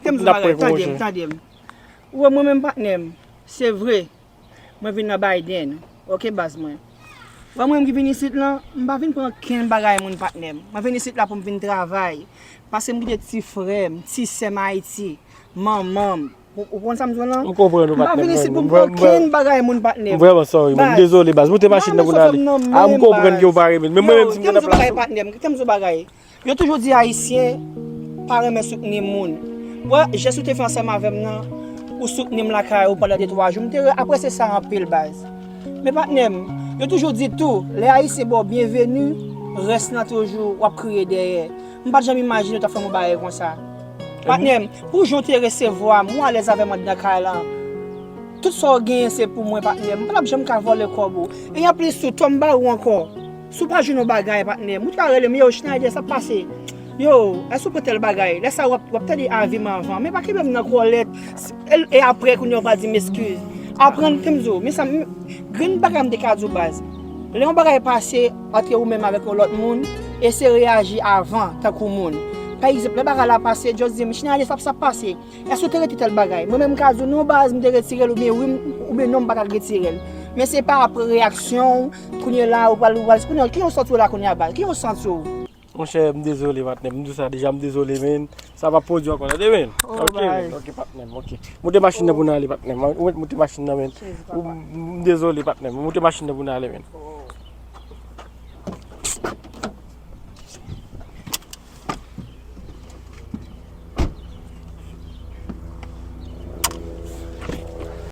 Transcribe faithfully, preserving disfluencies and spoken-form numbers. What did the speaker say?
Kite m di w yon bagay, tande m, tande m. Ou wè mwen menm patnè m, se vre, mwen vin nan Biden, oke baz mwen. Ou wè mwen menm ki vin isit lan, m pa vin pran kenn bagay moun patnè m. Mwen vin isit la pou m vin travay. Paske m kite ti frè m, ti sè m Ayiti, manman m. Ou, ou konprann sa m di w lan? M konprann ou, patnè m. M pa vin isit pou m pran kenn bagay moun patnè m. M vrèman sorry, man. M dezole, baz. Moute machin nan pou n ale. A, m konprann ke w pa renmen l. Men mwen menm, si m te nan plas ou. Kite m di w bagay, patnè m. Kite m di w bagay. Yo toujou di Ayisyen pa renmen soutni moun. Wè, jès ou te fè ansanm avè m nan, ou soutni m lakay ou pandan de twa jou, m te apresye sa anpil, baz. Men patnè m, yo toujou di tou, lè Ayisyen ba w byenveni, rès lan toujou, w ap kriye dèyè. M pa t janm imajine yo t ap fè m yon bagay konsa. Patnè m, pou jan w te resevwa m, ou alèz avè m anndan kay lan. Tout sa w genyen se pou mwen, patnè. M pa t ap janm ka vòlè kòb ou. E anplis tou, Tom ba ou ankò. Si w pa jwenn yon bagay, patnè, m, ou ta rele m, yo, Schneider, sa k pase? Yo, èske w pran tèl bagay? Lè sa a, w ap, w ap tande avi m anvan. Men pa kenbe m nan kòlèt. E, e apre, kounye a, w pral di m eskiz. Aprann, te m di w, men sa, m, grenn bagay m te ka di w, baz. Lè yon bagay pase ant ou menm avèk yon lòt moun, eseye reyaji avan, tankou moun. Pa egzanp, lè bagay la pase, just di m, Schneider, sa, sa pase. Èske w te rete tèl bagay? Mwen menm, m ka di w, non, baz, m te retire l, oubyen wi, m, oubyen non, m pa t al retire l. Men se pa apre reyaksyon w, kounye a la, ou pral, ou pral, kounye a, ki yon santi w la, kounye a, baz? Ki yon santi w? Monchè, m dezole, patnè m. M di w sa deja, m dezole, men. Sa p ap pwodui ankò, tande, men. Oh, ok, men. Ok, patnè m, ok. Moute machin nan pou n ale, patnè m. Moute machin nan, men. M dezole, patnè m. Moute machin nan pou n ale, men.